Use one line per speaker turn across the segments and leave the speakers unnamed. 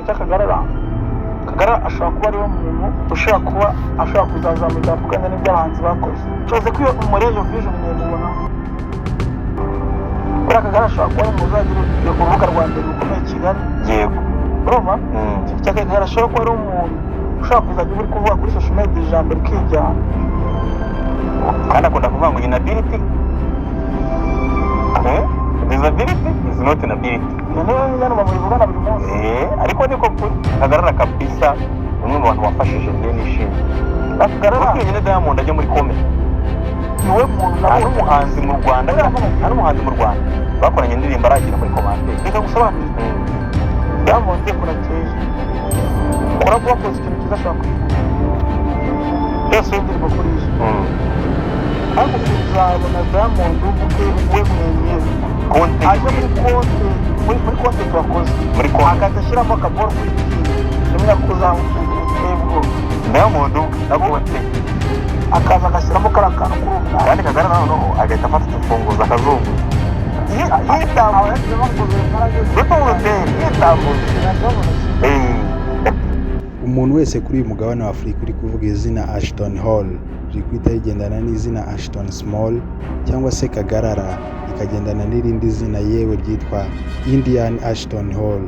cy'Akagarara. Kagarara ashobora kuba ariwe muntu ushobora kuba ashobora kuzazamura idarapo kandi n'ibyo abahanzi bakoze. Tubaze ko iyo muri iyo vision nayimubonamo. Buriya Kagarara ashobora kuba ari umuntu uzagira urubuga rwa mbere rukomeye i Kigali. Urumva? Cya Kagarara ashobora kuba ari umuntu ushobora kuzajya uri kuvuga kuri social media, ijambo rikijyana.
Kandi akunda kuvuga ngo inability, disability is not inability.
Iyo niyo nyine bamubivugana buri munsi.
Ariko niko kuri Kagarara kabisa, umwe mu bantu wafashije, njye nishimye.
Kagarara
wenyine Diamond ajya muri comedy.
Niwe muntu
Nta
nabonye.
n'umuhanzi mu Rwanda, nta n'umuhanzi mu Rwanda bakoranye indirimbo aragira muri commentaire.
Reka gusobanurira. Diamond ukuntu ateye, ukora kuba wakoze ikintu cyiza ashobora kwiga yose y'indirimbo kuri iyi, ariko kuzabona Diamond ubwe we mwenyewe
content
aje muri konti, muri content wakoze,
muri comment,
agahita ashyiramo akaboro kuri timu, rimwe kuzamuteye ubwoba.
Diamond ubwe na content.
Akaza agashyiramo kariya kantu kuri ubu mwana.
Kandi Kagarara noneho agahita afata udufunguzo akazunguza yitambuye yitambuye yitambuye.
Umuntu wese kuri uyu mugabane wa Afurika uri kuvuga izina Ashton Hall, riri guhita rigendana n'izina Ashton Small cyangwa se Kagarara, rikagendana n'irindi zina yewe ryitwa Indian Ashton Hall.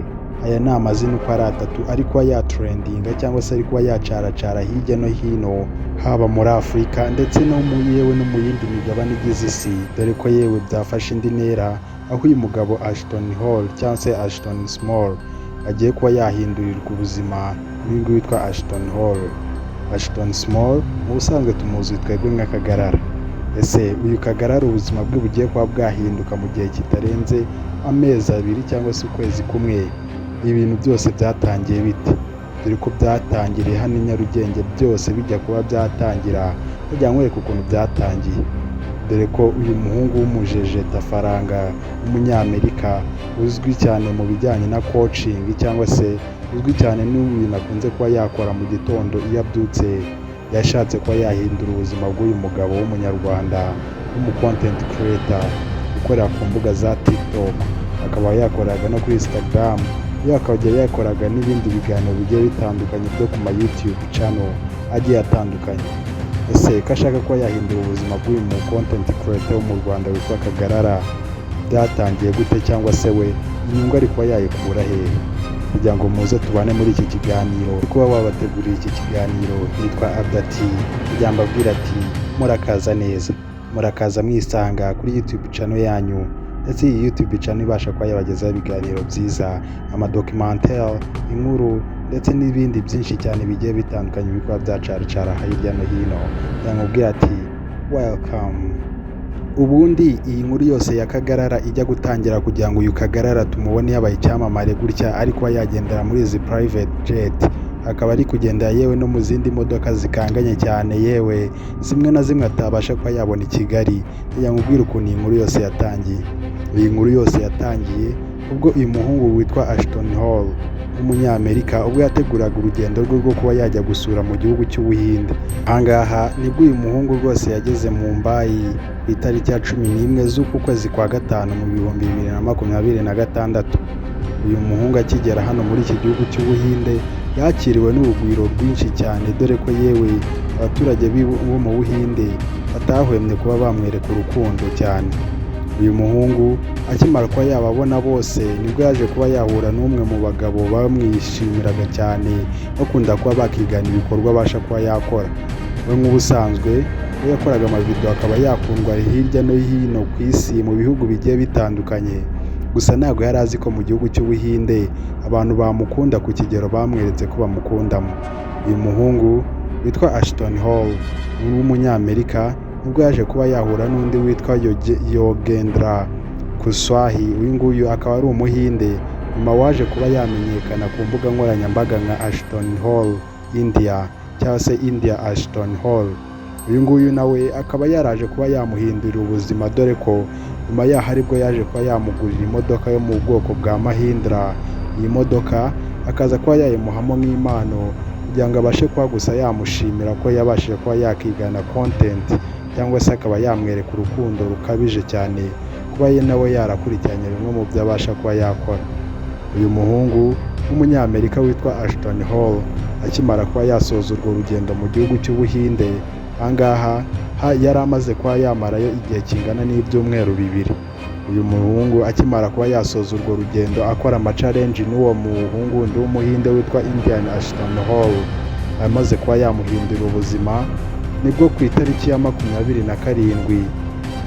Aya ni amazina uko ari atatu ari kuba yatrendinga cyangwa se ari kuba yacaracara hirya no hino, haba muri Afurika ndetse no mu yewe no mu yindi migabane igize isi, dore ko yewe byafashe indi ntera aho uyu mugabo Ashton Hall cyangwa se Ashton Small agiye kuba yahindurirwa ubuzima n'uyu nguyu witwa Ashton Hall. Ashton Small mu busanzwe tumuzi twebwe nka Kagarara. Ese uyu Kagarara ubuzima bwe bugiye kuba bwahinduka mu gihe kitarenze amezi 2 cyangwa se ukwezi kumwe, ibintu byose byatangiye bite? Dore ko byatangiriye hano i Nyarugenge byose bijya kuba byatangira, bajya nkwereka ukuntu byatangiye, dore ko uyu muhungu w'umujejetafaranga w'umunyamerika uzwi cyane mu bijyanye na coaching cyangwa se uzwi cyane n'ibintu akunze kuba yakora mu gitondo iyo abyutse, yashatse kuba yahindura ubuzima bw'uyu mugabo w'umunyarwanda w'umu content creator ukorera ku mbuga za TikTok, akaba yakoraga no kuri Instagram, yewe akaba yakoraga n'ibindi biganiro bigiye bitandukanye byo ku ma YouTube channel agiye atandukanye. Ese ko ashaka kuba yahindura ubuzima bw'uyu mu content creator wo mu Rwanda witwa Kagarara, byatangiye gute, cyangwa se we inyungu ari kuba yayikura hehe? Kugira ngo muze tubane muri iki kiganiro, kuba wabateguriye iki kiganiro nitwa Abdati, kugira ngo mbabwire ati murakaza neza, murakaza mwisanga kuri YouTube channel yanyu, ndetse iyi YouTube channel ibasha kuba yabagezaho ibiganiro byiza, amadocumentary, inkuru ndetse n'ibindi byinshi cyane bigiye bitandukanye bikuba byacaracara hirya no hino. Yamubwira ati welcome. Ubundi iyi nkuru yose ya Kagarara ijya gutangira, kugira ngo uyu Kagarara tumubone yabaye icyamamare gutya, ari kuba yagendera muri izi private jet, akaba ari kugendera yewe no mu zindi modoka zikanganye cyane, yewe zimwe na zimwe atabasha kuba yabona i Kigali, yamubwira ukuntu iyi nkuru yose yatangiye. Iyi nkuru yose yatangiye ubwo uyu muhungu witwa Ashton Hall w'umunyamerika, ubwo yateguraga urugendo rwe rwo kuba yajya gusura mu gihugu cy'Ubuhinde. Ahangaha nibwo uyu muhungu rwose yageze mu Mumbai ku itariki ya 11 z'uku kwezi kwa gatanu mu 2026. Uyu muhungu akigera hano muri iki gihugu cy'Ubuhinde yakiriwe n'urugwiro rwinshi cyane, dore ko yewe abaturage bo mu Buhinde batahwemye kuba bamwereka urukundo cyane. Uyu muhungu akimara kuba yababona bose, nibwo yaje kuba yahura n'umwe mu bagabo bamwishimiraga cyane, bakunda kuba bakigana ibikorwa abasha kuba yakora. We nk'ubusanzwe we yakoraga amavideo akaba yakundwa hirya no hino ku isi mu bihugu bigiye bitandukanye, gusa ntabwo yari azi ko mu gihugu cy'Ubuhinde abantu bamukunda ku kigero bamweretse ko bamukundamo. Uyu muhungu witwa Ashton Hall w'umunyamerika nibwo yaje kuba yahura n'undi witwa Yogendra Kuswahi. Uyu nguyu akaba ari umuhinde, nyuma waje kuba yamenyekana ku mbuga nkoranyambaga nka Ashton Hall India cyangwa se India Ashton Hall. Uyu nguyu nawe akaba yaraje kuba yamuhindurira ubuzima, dore ko nyuma yaho aribwo yaje kuba yamugurira imodoka yo mu bwoko bwa Mahindra. Iyi modoka akaza kuba yayimuhamo nk'impano kugira ngo abashe kuba gusa yamushimira ko yabashije kuba yakigana content, cyangwa se akaba yamwereka urukundo rukabije cyane kuba ye nawe yarakurikiranye bimwe mu byo abasha kuba yakora. Uyu muhungu w'Umunyamerika witwa Ashton Hall akimara kuba yasoza urwo rugendo mu gihugu cy'Ubuhinde, ahangaha yari amaze kuba yamarayo igihe kingana n'ibyumweru 2. Uyu muhungu akimara kuba yasoza urwo rugendo akora amachallenge n'uwo muhungu wundi w'Umuhinde witwa Indian Ashton Hall, amaze kuba yamuhindura ubuzima, nibwo ku itariki ya 27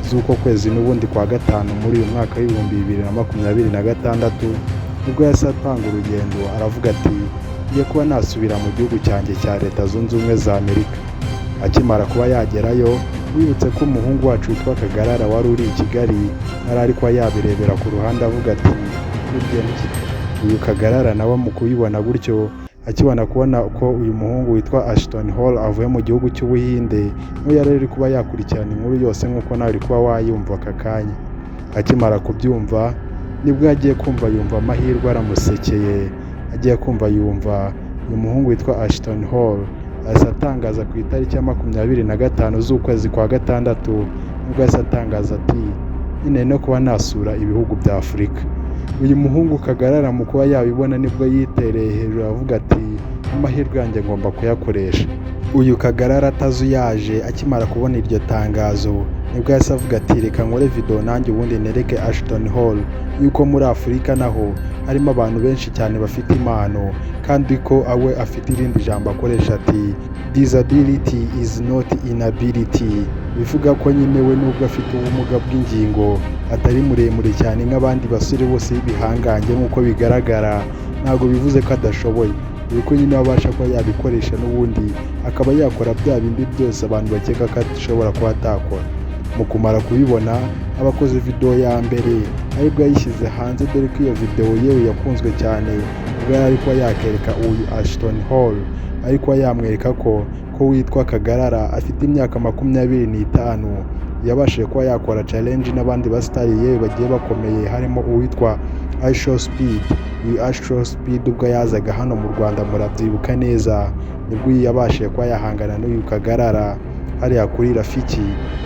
z'uko kwezi n'ubundi kwa gatanu muri uyu mwaka w'2026, nibwo yahise atanga urugendo aravuga ati: "Ngiye kuba nasubira mu gihugu cyanjye cya Leta Zunze Ubumwe za Amerika." Akimara kuba yagerayo, wibutse ko umuhungu wacu witwa Kagarara wari uri i Kigali yari ari kuba yabirebera ku ruhande avuga ati: "Burya uyu Kagarara nawe." Mu kubibona gutyo, akibona kubona ko uyu muhungu witwa Ashton Hall avuye mu gihugu cy'Ubuhinde, niwe yari ari kuba yakurikirana inkuru yose nk'uko nawe uri kuba wayumva aka kanya. Akimara kubyumva, nibwo yagiye kumva yumva amahirwe aramusekeye. Agiye kumva yumva uyu muhungu witwa Ashton Hall ahise atangaza ku itariki ya 25 z'ukwezi kwa gatandatu, nibwo yahise atangaza ati: "Nkeneye no kuba nasura ibihugu bya Afurika." Uyu muhungu Kagarara mu kuba yabibona, nibwo yitereye hejuru avuga ati: "Amahirwe yanjye ngomba kuyakoresha." Uyu Kagarara atazuyaje, akimara kubona iryo tangazo, nibwo yahise avuga ati: "Reka nkore video nanjye ubundi nereke Ashton Hall yuko muri Afurika naho harimo abantu benshi cyane bafite impano, kandi ko awe afite irindi jambo akoresha ati: 'Disability is not inability'." Bivuga ko nyine we nubwo afite ubumuga bw'ingingo, atari muremure cyane nk'abandi basore bose b'ibihangange nk'uko bigaragara, ntabwo bivuze ko adashoboye, dore ko nyine abasha kuba yabikoresha n'ubundi akaba yakora bya bindi byose abantu bakeka ko ashobora kuba atakora. Mu kumara kubibona, abakoze video ya mbere aribwo yayishyize hanze, dore ko iyo video yewe yakunzwe cyane ubwo yari ari kuba yakereka uyu Ashton Hall, ari kuba yamwereka ko witwa Kagarara afite imyaka 25 yabashije kuba yakora challenge n'abandi basitari yewe bagiye bakomeye, harimo uwitwa IShowSpeed. Uyu IShowSpeed ubwo yazaga hano mu Rwanda, murabyibuka neza, nibwo uyu yabashije kuba yahangana n'uyu Kagarara hariya kuri Rafiki.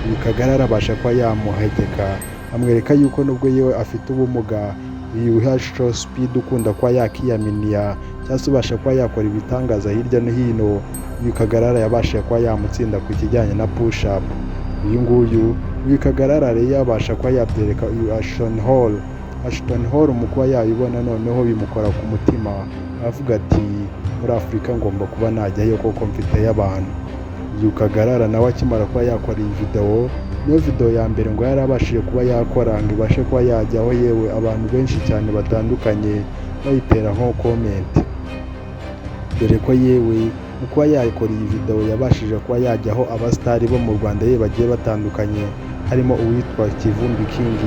Uyu Kagarara abasha kuba yamuhegeka, amwereka yuko nubwo yewe afite ubumuga, uyu IShowSpeed ukunda kuba yakiyaminiya cyangwa se ubasha kuba yakora ibitangaza hirya no hino, uyu Kagarara yabashije kuba yamutsinda ku kijyanye na push up. Uyu nguyu, uyu Kagarara rero yabasha kuba yabyereka uyu Ashton Hall. Ashton Hall mu kuba yabibona noneho bimukora ku mutima, aravuga ati: "Muri Afurika ngomba kuba najyayo koko mfiteyo abantu." Uyu Kagarara nawe akimara kuba yakora iyi video, niyo video ya mbere ngo yari abashije kuba yakora ngo ibashe kuba yajyaho, yewe abantu benshi cyane batandukanye bayiteraho comment, dore ko yewe mu kuba yakora iyi video yabashije kuba yajyaho abasitari bo mu Rwanda ye bagiye batandukanye, harimo uwitwa Kivumbi King,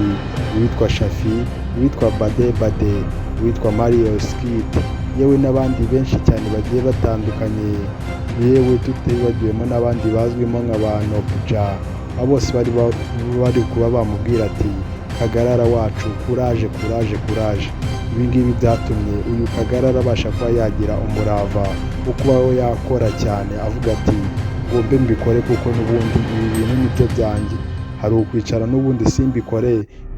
uwitwa Shafi, uwitwa Bade Bade, uwitwa Mario Skit, yewe n'abandi benshi cyane bagiye batandukanye, yewe tutibagiwemo n'abandi bazwimo nka ba Noopja. Abo bose bari kuba bamubwira ati: "Kagarara wacu, courage, courage, courage." Ibi ngibi byatumye uyu Kagarara abasha kuba yagira umurava wo kuba yakora cyane, avuga ati: "Ngombe mbikore kuko n'ubundi ibi bintu nibyo byanjye. Hari ukwicara n'ubundi simbikore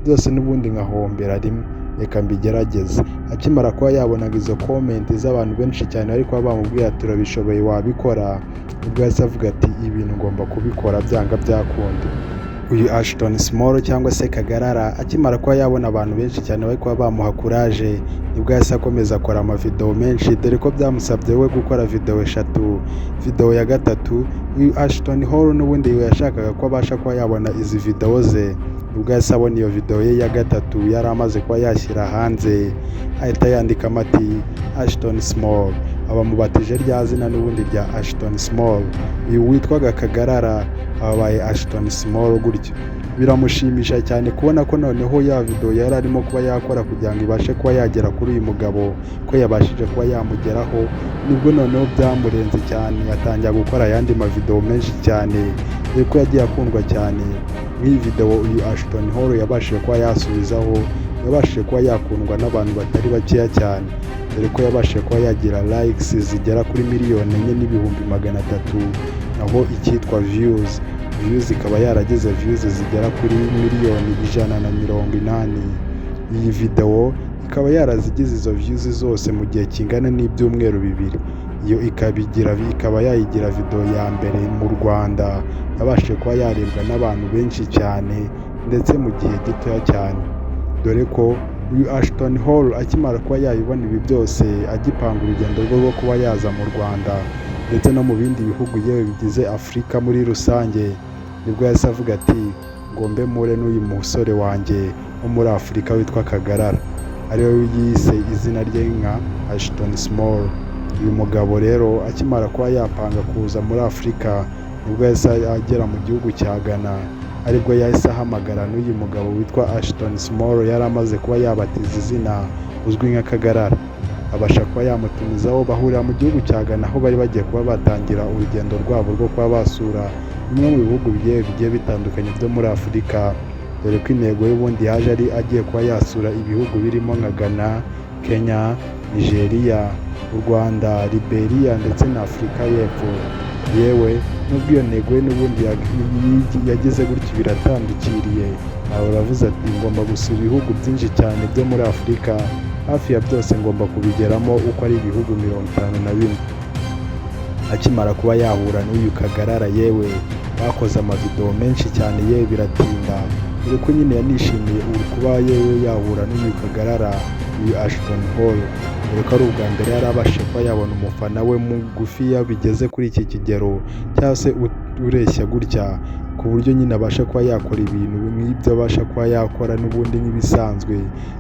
byose, n'ubundi nkahombera rimwe, reka mbigerageze." Akimara kuba yabonaga izo comment z'abantu benshi cyane bari kuba bamubwira: "Turabishoboye, wabikora", nibwo yahise avuga ati: "Ibintu ngomba kubikora byanga byakunda." Uyu Ashton Small cyangwa se Kagarara akimara kuba yabona abantu benshi cyane bari kuba bamuha courage, nibwo yahise akomeza akora amavideo menshi, dore ko byamusabye we gukora video eshatu. Video ya gatatu, uyu Ashton Hall n'ubundi yashakaga ko abasha kuba yabona izi video ze, nibwo yahise abona iyo video ye ya gatatu yari amaze kuba yashyira hanze, ahita yandikamo ati: "Ashton Small." Abamubatije rya zina n'ubundi rya Ashton Small. Uyu witwaga Kagarara abaye Ashton Small gutyo. Biramushimisha cyane kubona ko noneho ya video yari arimo kuba yakora kugira ngo ibashe kuba yagera kuri uyu mugabo, ko yabashije kuba yamugeraho. Nibwo noneho byamurenze cyane, atangira gukora ayandi mavideo menshi cyane, dore ko yagiye akundwa cyane. Nk'iyi video uyu Ashton Hall yabashije kuba yasubizaho, yabashije kuba yakundwa n'abantu batari bakeya cyane, dore ko yabashije kuba yagira likes zigera kuri 4,300,000, naho icyitwa views ikaba yarageze views zigera kuri 180,000,000. Iyi video ikaba yarabashije kuba yagira views zigera kuri 1,000,000. Akaba yarazigize izo views zose mu gihe kingana n'ibyumweru 2. Iyo ikaba yayigira video ya mbere mu Rwanda yabashije kuba yarebwa n'abantu benshi cyane, ndetse mu gihe gitoya cyane, dore ko uyu Ashton Hall akimara kuba yabibona ibi byose, agipanga urugendo rwe rwo kuba yaza mu Rwanda ndetse no mu bindi bihugu yewe bigize Afurika muri rusange, nibwo yahise avuga ati: "Ngombe mpure n'uyu musore wanjye wo muri Afurika witwa Kagarara", ariwe yise izina rye nka Ashton Small. Uyu mugabo rero akimara kuba yapanga kuza muri Afurika, nibwo yahise agera mu gihugu cya Ghana, aribwo yahise ahamagara n'uyu mugabo witwa Ashton Small yari amaze kuba yabatiza izina uzwi nka Kagarara, abasha kuba yamutumizaho, bahurira mu gihugu cya Ghana, aho bari bagiye kuba batangira urugendo rwabo rwo kuba basura bimwe mu bihugu bigiye bitandukanye byo muri Afurika, dore ko intego y'ubundi yaje ari agiye kuba yasura ibihugu birimo nka Ghana, Kenya, Nigeria, u Rwanda, Liberia ndetse na Afurika y'Epfo. Yewe nubwo iyo ntego ye n'ubundi yagize gutyo biratandukiriye, aho aravuze ati: "Ngomba gusura ibihugu byinshi cyane byo muri Afurika, hafi ya byose ngomba kubigeramo uko ari ibihugu 54." Akimara kuba yahura n'uyu Kagarara, yewe bakoze amavidewo menshi cyane, yewe biratinda, dore ko nyine yanishimiye kuba yewe yahura n'uyu Kagarara, uyu Ashton Hall, dore ko ari ubwa mbere yari abashije kuba yabona umufana we mugufiya bigeze kuri iki kigero, cyangwa se ureshya gutya, ku buryo nyine abasha kuba yakora ibintu nk'ibyo abasha kuba yakora n'ubundi nk'ibisanzwe,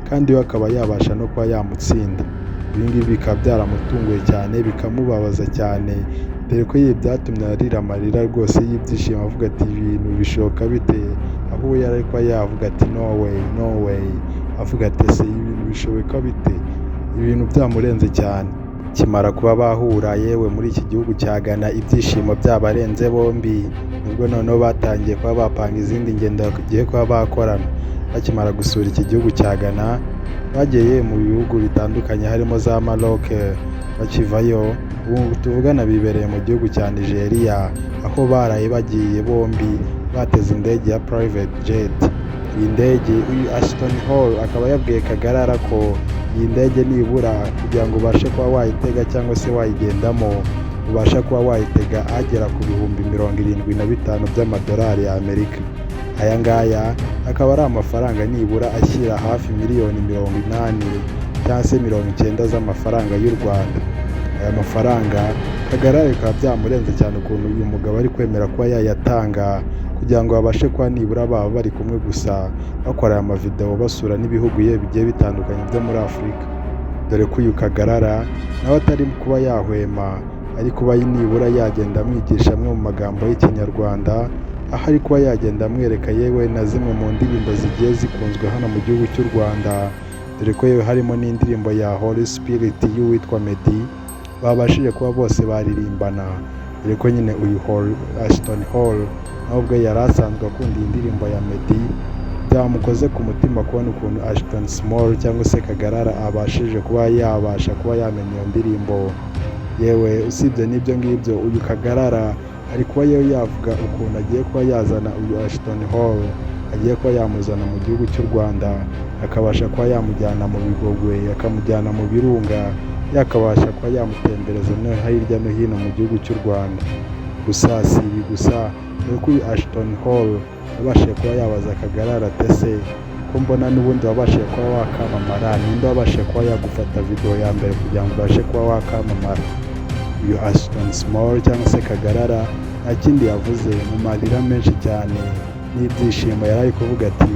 kandi we akaba yabasha no kuba yamutsinda. Ibi ngibi bikaba byaramutunguye cyane, bikamubabaza cyane, dore ko ibi byatumye arira amarira rwose y'ibyishimo, avuga ati: "Ibintu bishoboka bite?" Aho we yari ari kuba yavuga ati: "No way, no way", avuga ati: "Ese ibintu bishoboka bite?" Ibintu byamurenze cyane. Kimara kuba bahura yewe muri iki gihugu cya Ghana, ibyishimo byabarenze bombi, nibwo noneho batangiye kuba bapanga izindi ngendo bagiye kuba bakorana. Bakimara gusura iki gihugu cya Ghana, bagiye mu bihugu bitandukanye harimo za Maroc. Bakivayo, ubu tuvugana bibereye mu gihugu cya Nigeria, aho baraye bagiye bombi bateze indege ya private jet. Iyi ndege, uyu Ashton Hall akaba yabwiye Kagarara ko iyi ndege nibura kugira ngo ubashe kuba wayitega cyangwa se wayigendamo, ubasha kuba wayitega agera ku 75,000 by'amadolari y'Amerika. Aya ngaya akaba ari amafaranga nibura ashyira hafi miliyoni 80 cyangwa se 90 z'amafaranga y'u Rwanda. Aya mafaranga Kagarara bikaba byamurenze cyane ukuntu uyu mugabo ari kwemera kuba yayatanga kugira ngo babashe kuba nibura baba bari kumwe gusa, bakora aya mavidewo, basura n'ibihugu ye bigiye bitandukanye byo muri Afurika, dore ko uyu Kagarara nawe atari kuba yahwema, ari kuba nibura yagenda amwigisha amwe mu magambo y'Ikinyarwanda, aho ari kuba yagenda amwereka yewe na zimwe mu ndirimbo zigiye zikunzwe hano mu gihugu cy'u Rwanda, dore ko yewe harimo n'indirimbo ya Holy Spirit y'uwitwa Meddy babashije kuba bose baririmbana, dore ko nyine uyu Ashton Hall nawe ubwe yari asanzwe akunda iyi ndirimbo ya Meddy. Byamukoze ku mutima kubona ukuntu Ashton Small cyangwa se Kagarara abashije kuba yabasha kuba yamenya iyo ndirimbo. Yewe usibye n'ibyo ngibyo, uyu Kagarara ari kuba yewe yavuga ukuntu agiye kuba yazana uyu Ashton Hall, agiye kuba yamuzana mu gihugu cy'u Rwanda, akabasha kuba yamujyana mu Bigogwe, akamujyana mu Birunga, yakabasha kuba yamutembereza no hirya no hino mu gihugu cy'u Rwanda. Gusa si ibi gusa, dore ko uyu Ashton Hall yabashije kuba yabaza Kagarara ati: "Ese ko mbona n'ubundi wabashije kuba wakamamara, ninde wabashije kuba yagufata video ya mbere kugira ngo ubashe kuba wakamamara?" Uyu Ashton Small cyangwa se Kagarara nta kindi yavuze, mu marira menshi cyane n'ibyishimo yari ari kuvuga ati: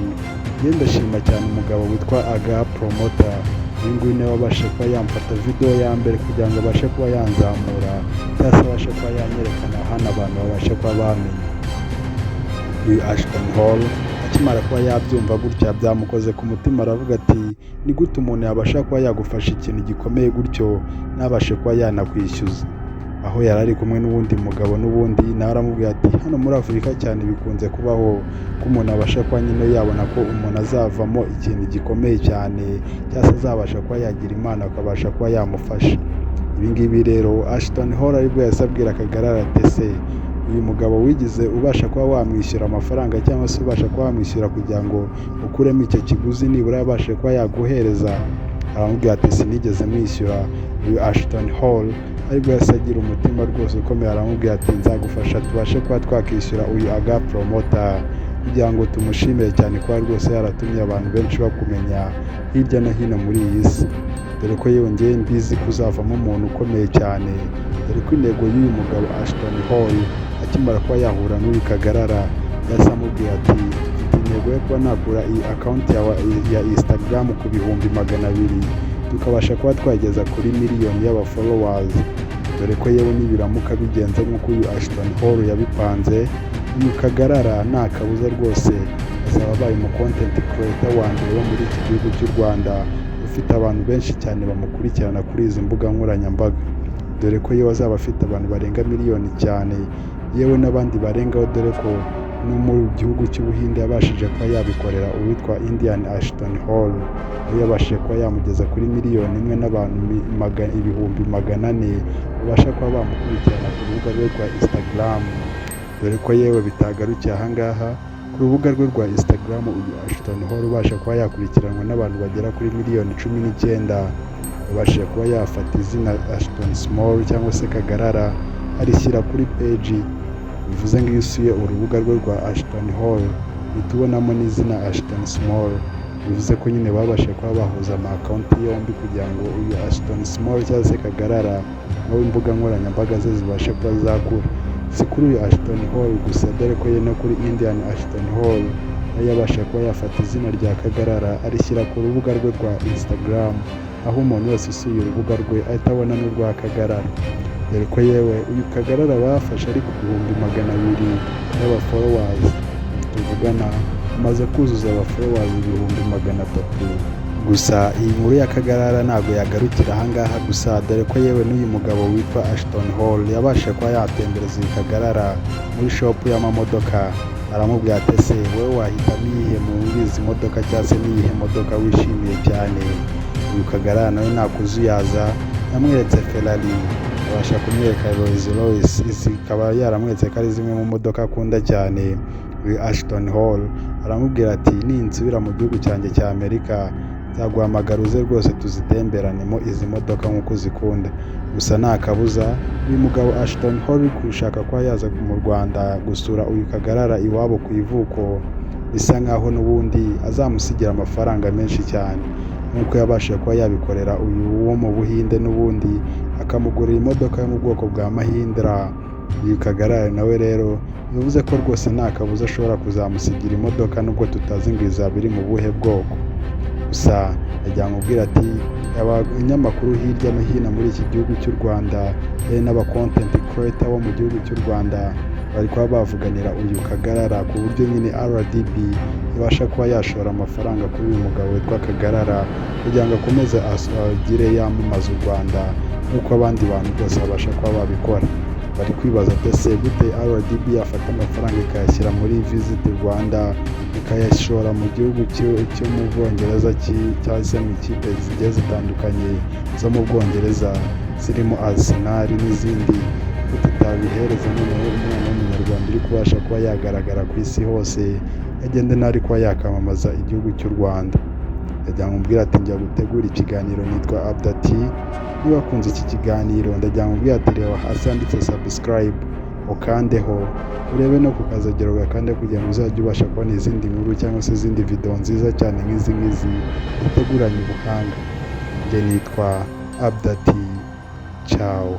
"Njye ndashima cyane umugabo witwa Aga Promoter. Uyu nguyu niwe wabashije kuba yamfata video ya mbere kugira ngo abashe kuba yanzamura, cyangwa se abashe kuba yanyerekana hano abantu babashe kuba bamenya." Uyu Ashton Hall akimara kuba yabyumva gutya, byamukoze ku mutima, aravuga ati: "Ni gute umuntu yabasha kuba yagufasha ikintu gikomeye gutyo ntabashe kuba yanakwishyuza?" Aho yari ari kumwe n'uwundi mugabo n'ubundi, nawe aramubwira ati: "Hano muri Afurika cyane bikunze kubaho ko umuntu abasha kuba nyine yabona ko umuntu azavamo ikintu gikomeye cyane, cyangwa se azabasha kuba yagira Imana akabasha kuba yamufasha." Ibi ngibi rero Ashton Hall aribwo yahise abwira Kagarara ati: "Ese uyu mugabo wigize ubasha kuba wamwishyura amafaranga, cyangwa se ubasha kuba wamwishyura kugira ngo ukuremo icyo kiguzi nibura yabashije kuba yaguhereza?" Aramubwira ati: "Sinigeze mwishyura." Uyu Ashton Hall aribwo yahise agira umutima rwose ukomeye, aramubwira ati: "Nzagufasha tubashe kuba twakishyura uyu Aga Promoter kugira ngo tumushimire cyane kuba rwose yaratumye abantu benshi bakumenya hirya no hino muri iyi si, dore ko yongeye mbizi ko uzavamo umuntu ukomeye cyane." Dore ko intego y'uyu mugabo Ashton Hall akimara kuba yahura n'uyu Kagarara, yahise amubwira ati: "Mfite intego yo kuba nakura iyi account yawe ya Instagram ku 200,000, tukabasha kuba twageza kuri miliyoni y'aba followers." Dore ko yewe nibiramuka bigenze nk'uko uyu Ashton Hall yabipanze, uyu Kagarara nta kabuza rwose azaba abaye umu content creator wa mbere wo muri iki gihugu cy'u Rwanda ufite abantu benshi cyane bamukurikirana kuri izi mbuga nkoranyambaga, dore ko yewe azaba afite abantu barenga miliyoni cyane, yewe n'abandi barengaho, dore ko no mu gihugu cy'Ubuhinde yabashije kuba yabikorera uwitwa Indian Ashton Hall, aho yabashije kuba yamugeza kuri 1 miliyoni n'abantu 400,000 babasha kuba bamukurikirana ku rubuga rwe rwa Instagram. Dore ko yewe bitagarukiye ahangaha, ku rubuga rwe rwa Instagram uyu Ashton Hall ubasha kuba yakurikiranwa n'abantu bagera kuri miliyoni 19, yabashije kuba yafata izina Ashton Small cyangwa se Kagarara arishyira kuri peji. Bivuze ngo iyo usuye urubuga rwe rwa Ashton Hall uhita ubonamo n'izina Ashton Small. Bivuze ko nyine babashije kuba bahuza ama account yombi kugira ngo uyu Ashton Small cyangwa se Kagarara nawe imbuga nkoranyambaga ze zibashe kuba zakura. Si kuri uyu Ashton Hall gusa, dore ko ye no kuri Indian Ashton Hall nawe yabashije kuba yafata izina rya Kagarara arishyira ku rubuga rwe rwa Instagram, aho umuntu wese usuye urubuga rwe ahita abona n'urwa Kagarara. Dore ko yewe uyu Kagarara bafashe ari ku 200,000 y'aba followers, tuvugana amaze kuzuza aba followers 300,000. Gusa iyi nkuru ya Kagarara ntabwo yagarukira ahangaha gusa, dore ko yewe n'uyu mugabo witwa Ashton Hall yabashije kuba yatembereza iyi Kagarara muri shop y'amamodoka. Aramubwira ati: "Ese wowe wahitamo iyihe muri izi modoka, cyangwa se n'iyihe modoka wishimiye cyane?" Uyu Kagarara nawe nta kuzuyaza, yamweretse Ferrari, abasha kumwereka Rolls Royce, izi ikaba yaramweretse ko ari zimwe mu modoka akunda cyane. Uyu Ashton Hall aramubwira ati: "Ninsubira mu gihugu cyanjye cya Amerika nzaguhamagara uze rwose tuzitemberanemo izi modoka nk'uko uzikunda." Gusa nta kabuza uyu mugabo Ashton Hall uri gushaka kuba yaza mu Rwanda gusura uyu Kagarara iwabo ku ivuko, bisa nkaho n'ubundi azamusigira amafaranga menshi cyane nk'uko yabashije kuba yabikorera uyu wo mu Buhinde, n'ubundi akamugurira imodoka yo mu bwoko bwa Mahindra. Uyu Kagarara nawe rero bivuze ko rwose nta kabuza ashobora kuzamusigira imodoka, nubwo tutazi ngo izaba iri mu buhe bwoko. Gusa yagira ngo ubwira ati abanyamakuru hirya no hino muri iki gihugu cy'u Rwanda n'aba content creator bo mu gihugu cy'u Rwanda bari kuba bavuganira uyu Kagarara ku buryo nyine RDB ibasha kuba yashora amafaranga kuri uyu mugabo witwa Kagarara kugira ngo akomeze agire yamamaza u Rwanda nk'uko abandi bantu bose babasha kuba babikora. Bari kwibaza ati: "Ese gute RDB yafata amafaranga ikayashyira muri Visit Rwanda, ikayashora mu gihugu cyo mu Bwongereza cyangwa se mu ikipe zigiye zitandukanye zo mu Bwongereza zirimo Arsenal n'izindi, ko tutabihereza noneho umwana w'umunyarwanda uri kubasha kuba yagaragara ku isi hose, agende ntari kuba yakamamaza igihugu cy'u Rwanda?" Ndagira ngo mbwire ati njya gutegura ikiganiro nitwa Abdati. Niba wakunze iki kiganiro, ndagira ngo mbwire ati reba hasi handitse subscribe ukandeho, urebe no kukazogera ugakande kugira ngo uzajye ubasha kubona izindi nkuru cyangwa se izindi video nziza cyane nk'izi ngizi ziteguranye ubuhanga. Njye nitwa Abdati, ciao.